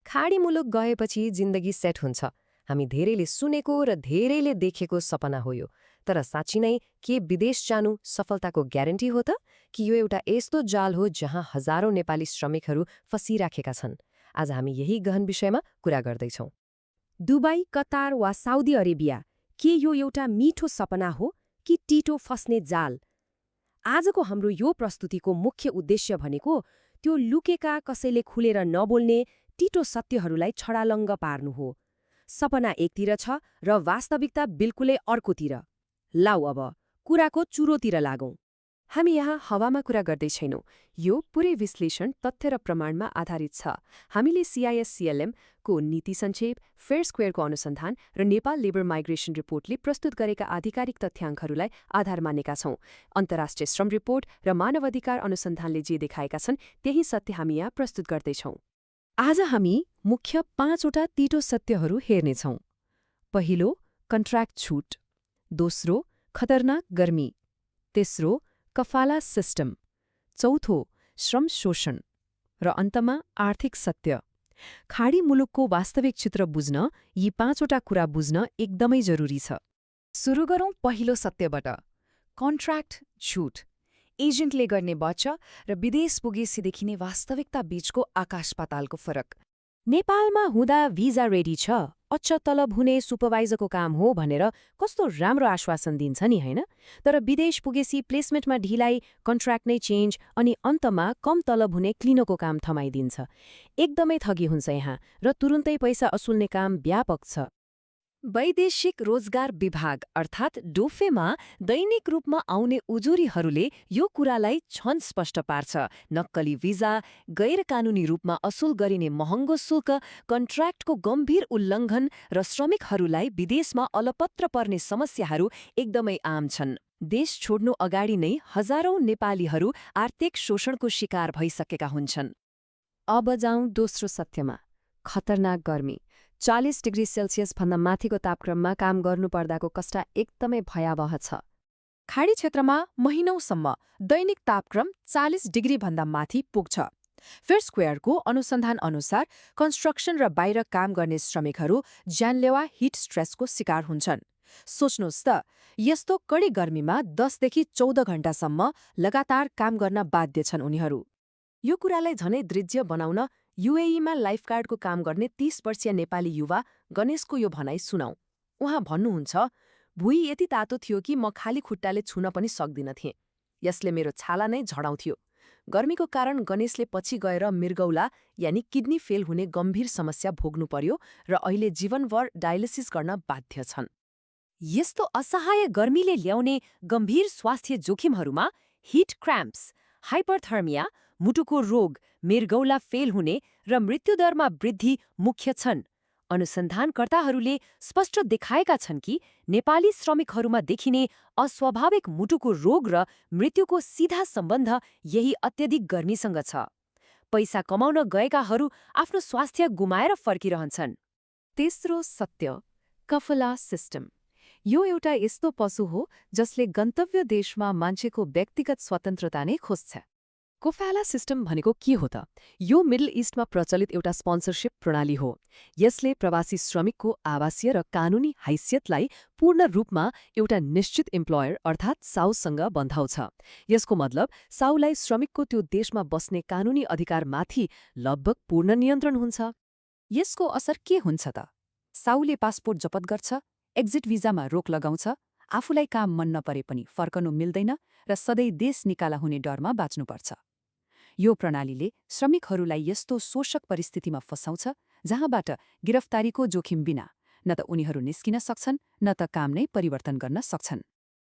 खाडी मुलुक गएपछि जिन्दगी सेट हुन्छ। हामी धेरैले सुनेको र धेरैले देखेको सपना हो यो। तर साँच्ची नै के विदेश जानु सफलताको ग्यारेन्टी हो त? कि यो एउटा यस्तो जाल हो जहाँ हजारौं नेपाली श्रमिकहरू फसिराखेका छन्? आज हामी यही गहन विषयमा कुरा गर्दैछौँ। दुबई, कतार वा साउदी अरेबिया, के यो एउटा मिठो सपना हो कि टिटो फस्ने जाल? आजको हाम्रो यो प्रस्तुतिको मुख्य उद्देश्य भनेको त्यो लुकेका, कसैले खुलेर नबोल्ने टिटो सत्यहरूलाई छडालङ्ग पार्नु हो। सपना एकतिर छ र वास्तविकता बिल्कुलै अर्कोतिर। लाउ अब कुराको चुरोतिर लागौं। हामी यहाँ हावामा कुरा गर्दैछैनौँ। यो पुरै विश्लेषण तथ्य र प्रमाणमा आधारित छ। हामीले CIS-CLM को नीति सञ्क्षेप, फेयर स्क्वेयरको अनुसन्धान र नेपाल लेबर माइग्रेसन रिपोर्टले प्रस्तुत गरेका आधिकारिक तथ्याङ्कहरूलाई आधार मानेका छौँ। अन्तर्राष्ट्रिय श्रम रिपोर्ट र मानवाधिकार अनुसन्धानले जे देखाएका छन् त्यही सत्य हामी यहाँ प्रस्तुत गर्दैछौँ। आज हामी मुख्य 5वटा टिटो सत्यहरू हेर्नेछौँ। पहिलो, कन्ट्र्याक्ट छुट। दोस्रो, खतरनाक गर्मी। तेस्रो, कफाला सिस्टम। चौथो, श्रम शोषण। र अन्तमा आर्थिक सत्य। खाडी मुलुकको वास्तविक चित्र बुझ्न यी 5वटा कुरा बुझ्न एकदमै जरुरी छ। सुरु गरौँ पहिलो सत्यबाट। कन्ट्र्याक्ट छुट। एजेन्टले गर्ने बच र विदेश पुगेसी देखिने वास्तविकता बीचको आकाश पातालको फरक। नेपालमा हुँदा भिजा रेडी छ, अच्च तलब हुने सुपरभाइजरको काम हो भनेर कस्तो राम्रो आश्वासन दिन्छ नि, होइन? तर विदेश पुगेसी प्लेसमेन्टमा ढिलाइ, कन्ट्र्याक्ट नै चेन्ज अनि अन्तमा कम तलब हुने क्लिनको काम थमाइदिन्छ। एकदमै ठगी हुन्छ यहाँ र तुरुन्तै पैसा असुल्ने काम व्यापक छ। वैदेशिक रोजगार विभाग अर्थात् डोफेमा दैनिक रूपमा आउने उजुरीहरूले यो कुरालाई झन स्पष्ट पार्छ। नक्कली भिजा, गैर कानूनी रूपमा असुल गरिने महँगो शुल्क, कन्ट्र्याक्टको गम्भीर उल्लङ्घन र श्रमिकहरूलाई विदेशमा अलपत्र पर्ने समस्याहरू एकदमै आम छन्। देश छोड्नु अगाडि नै हजारौं नेपालीहरू आर्थिक शोषणको शिकार भइसकेका हुन्छन्। अब जाउँ दोस्रो सत्यमा, खतरनाक गर्मी। 40 डिग्री सेल्सियस भन्दा माथिको तापक्रममा काम गर्नुपर्दाको कष्ट एकदमै भयावह छ। खाडी क्षेत्रमा महिनौसम्म दैनिक तापक्रम 40 डिग्री भन्दा माथि पुग्छ। फेयर स्क्वेयरको अनुसन्धान अनुसार कन्स्ट्रक्सन र बाहिर काम गर्ने श्रमिकहरू जानलेवा हिट स्ट्रेसको शिकार हुन्छन्। सोच्नुहोस् त, यस्तो कडी गर्मीमा 10 देखि 14 घण्टासम्म लगातार काम गर्न बाध्य छन् उनीहरू। यो कुरालाई झनै दृश्य बनाउन UAEमा लाइफगार्डको काम गर्ने 30 वर्षीय नेपाली युवा गणेशको यो भनाइ सुनाऊ। उहाँ भन्नुहुन्छ, भुइँ यति तातो थियो कि म खाली खुट्टाले छुन पनि सक्दिनथेँ। यसले मेरो छाला नै झडाउँथ्यो। गर्मीको कारण गणेशले पछि गएर मृगौला यानि किडनी फेल हुने गम्भीर समस्या भोग्नु पर्यो र अहिले जीवनभर डायलिसिस गर्न बाध्य छन्। यस्तो असहाय गर्मीले ल्याउने गम्भीर स्वास्थ्य जोखिमहरूमा हिट क्र्याम्प्स, हाइपरथर्मिया, मुटुको रोग, मृगौला फेल हुने र मृत्युदरमा वृद्धि मुख्य छन्। अनुसन्धानकर्ताहरूले स्पष्ट देखाएका छन् कि नेपाली श्रमिकहरूमा देखिने अस्वाभाविक मुटुको रोग र मृत्युको सीधा सम्बन्ध यही अत्यधिक गर्मीसँग छ। पैसा कमाउन गएकाहरू आफ्नो स्वास्थ्य गुमाएर फर्किरहन्छन्। तेस्रो सत्य, कफला सिस्टम। यो एउटा यस्तो पशु हो जसले गन्तव्य देशमा मान्छेको व्यक्तिगत स्वतन्त्रता नै खोज्छ। कोफाला सिस्टम भनेको के हो त? यो मिडल इस्टमा प्रचलित एउटा स्पोन्सरशिप प्रणाली हो। यसले प्रवासी श्रमिकको आवासीय र कानूनी हैसियतलाई पूर्ण रूपमा एउटा निश्चित इम्प्लोयर अर्थात् साउसँग बन्धाउँछ। यसको मतलब साउलाई श्रमिकको त्यो देशमा बस्ने कानूनी अधिकारमाथि लगभग पूर्ण नियन्त्रण हुन्छ। यसको असर के हुन्छ त? साउले पासपोर्ट जपत गर्छ, एक्जिट भिजामा रोक लगाउँछ, आफूलाई काम मन नपरे पनि फर्कनु मिल्दैन र सधैँ देश निकाला हुने डरमा बाँच्नुपर्छ। यो प्रणालीले श्रमिकहरूलाई यस्तो शोषक परिस्थितिमा फसाउँछ जहाँबाट गिरफ्तारीको जोखिम बिना न त उनीहरू निस्किन सक्छन् न त काम नै परिवर्तन गर्न सक्छन्।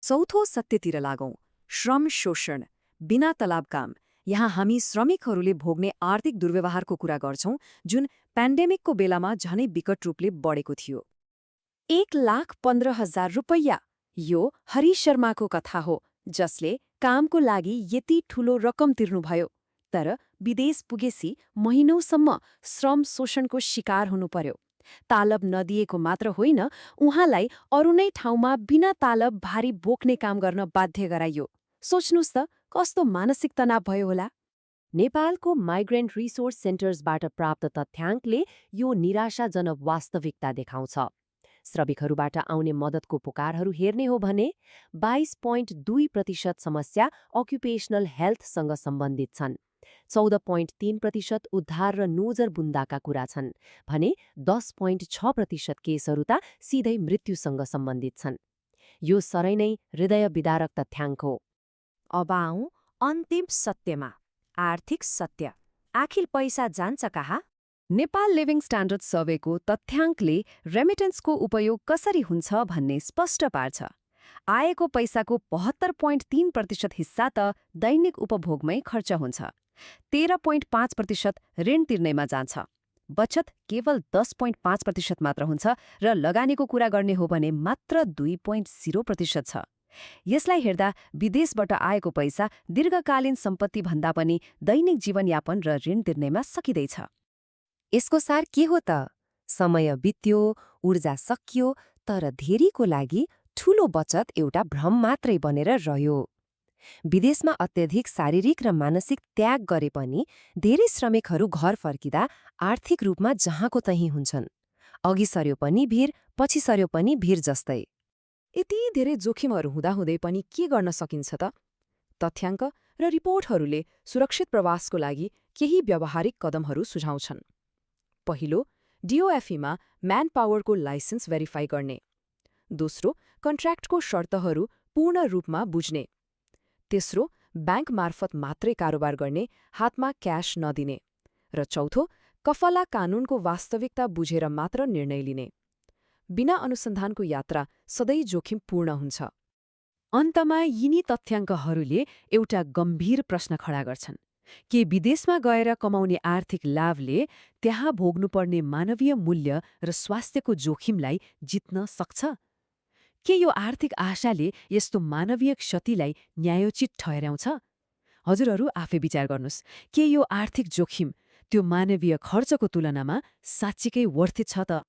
चौथो सत्यतिर लागौं, श्रम शोषण, बिना तलाब काम। यहाँ हामी श्रमिकहरूले भोग्ने आर्थिक दुर्व्यवहारको कुरा गर्छौं जुन पेन्डेमिकको बेलामा झनै विकट रूपले बढेको थियो। 1,15,000 रुपैयाँ, यो हरि शर्माको कथा हो, जसले कामको लागि यति ठूलो रकम तिर्नुभयो तर विदेश पुगेसी महिनौसम्म श्रम शोषणको शिकार हुनु पर्यो। तालब नदिएको मात्र होइन, उहाँलाई अरू नै ठाउँमा बिना तालब भारी बोक्ने काम गर्न बाध्य गराइयो। सोच्नुस् त, कस्तो मानसिक तनाव भयो होला। नेपालको माइग्रेन्ट रिसोर्स सेन्टर्सबाट प्राप्त तथ्याङ्कले यो निराशाजनक वास्तविकता देखाउँछ। श्रमिकहरूबाट आउने मद्दतको पुकारहरू हेर्ने हो भने 22.2% समस्या अक्युपेसनल हेल्थसँग सम्बन्धित छन्, 14.3% उद्धार र नोजर बुन्दाका कुरा छन् भने 10.6% केसहरू त सिधै मृत्युसँग सम्बन्धित छन्। यो सरै नै हृदय विदारक तथ्याङ्क हो। अब आउँ अन्तिम सत्यमा, आर्थिक सत्य। आखिर पैसा जान्छ कहाँ? नेपाल लिभिङ स्ट्यान्डर्ड सर्वेको तथ्याङ्कले रेमिटेन्सको उपयोग कसरी हुन्छ भन्ने स्पष्ट पार्छ। आएको पैसाको 72.3% हिस्सा त दैनिक उपभोगमै खर्च हुन्छ, 13.5% ऋण तिर्नेमा जान्छ, बचत केवल 10.5% मात्र हुन्छ र लगानीको कुरा गर्ने हो भने मात्र 2.0% छ। यसलाई हेर्दा विदेशबाट आएको पैसा दीर्घकालीन सम्पत्ति भन्दा पनि दैनिक जीवनयापन र ऋण तिर्नेमा सकिँदैछ। यसको सार के हो त? समय बित्यो, ऊर्जा सकियो, तर धेरैको लागि ठूलो बचत एउटा भ्रम मात्रै बनेर रह्यो। विदेशमा अत्यधिक शारीरिक र मानसिक त्याग गरे पनि धेरै श्रमिकहरू घर फर्किँदा आर्थिक रूपमा जहाँको तहीँ हुन्छन्। अघि सर्यो पनि भिर, पछि सर्यो पनि भिर जस्तै। यति धेरै जोखिमहरू हुँदाहुँदै पनि के गर्न सकिन्छ त? तथ्याङ्क र रिपोर्टहरूले सुरक्षित प्रवासको लागि केही व्यावहारिक कदमहरू सुझाउँछन्। पहिलो, डिओएफईमा म्यान पावरको लाइसेन्स भेरिफाई गर्ने। दोस्रो, कन्ट्र्याक्टको शर्तहरू पूर्ण रूपमा बुझ्ने। तेस्रो, ब्याङ्क मार्फत मात्रै कारोबार गर्ने, हातमा क्यास नदिने। र चौथो, कफला कानूनको वास्तविकता बुझेर मात्र निर्णय लिने। बिना अनुसन्धानको यात्रा सधैँ जोखिमपूर्ण हुन्छ। अन्तमा यिनी तथ्याङ्कहरूले एउटा गम्भीर प्रश्न खडा गर्छन्। के विदेशमा गएर कमाउने आर्थिक लाभले त्यहाँ भोग्नुपर्ने मानवीय मूल्य र स्वास्थ्यको जोखिमलाई जित्न सक्छ? के यो आर्थिक आशाले यस्तो मानवीय क्षतिलाई न्यायोचित ठहर्याउँछ? हजुरहरू आफै विचार गर्नुहोस्, के यो आर्थिक जोखिम त्यो मानवीय खर्चको तुलनामा साँच्चीकै वर्थित छ त?